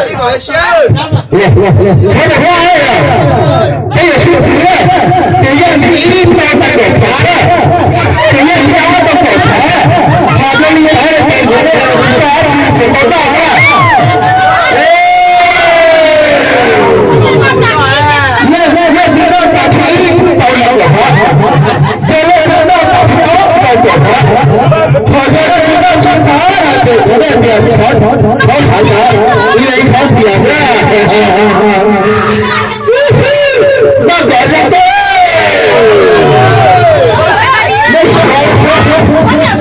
Tsis yog sib tiv, ces yog sib tiv, ces yog tiv ib tau tau kaum phav na, ces yog tiv ob tau kaum phav, ho yog li ntawd ces nkawd tsis tau ob tsis tau noj na. Yog, yog tiv noj tas tiv ib tau li kaum phav, yog leej twg noj tas tiv ob tau kaum phav, ho yog leej twg noj tsis tag no ces kuv dag tias txhob, txhob xav tau, ib leeg txhob tias na. Noj kom zoo.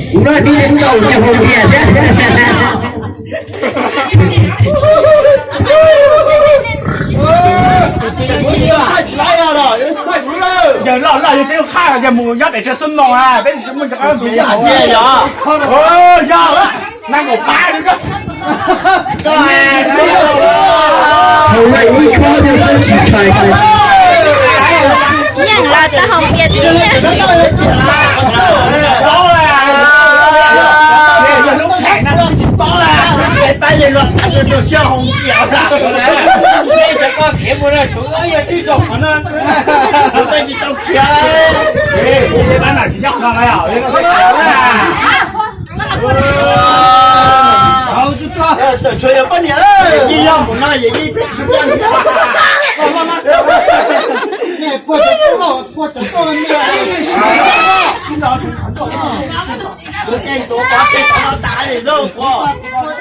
Kuv noj dib nkaus cov hau npias thiab. Yawg loj loj yog peb lub qhab yog mus nyob pem tsev xub no a, peb tsis muaj cov qab npias yog. Yog, nees nkaum pab li. Hau laj ib khob thiab xwb tsis tshais. Yeej los tias hau npias tiag. Yog lub phem no tsis paub, pab yawg los siab hau npias. Cov koj khiav mus no, tshuav yog tsis zoo qhov no, tej tsis tau khiav. Pab no tsis nyob qhov no. Tshuav yog poj niam, yog mus no yog yeej tsis nyob. Kuv tej tuav pov tseg tau no tas li lauj, kuv, kuv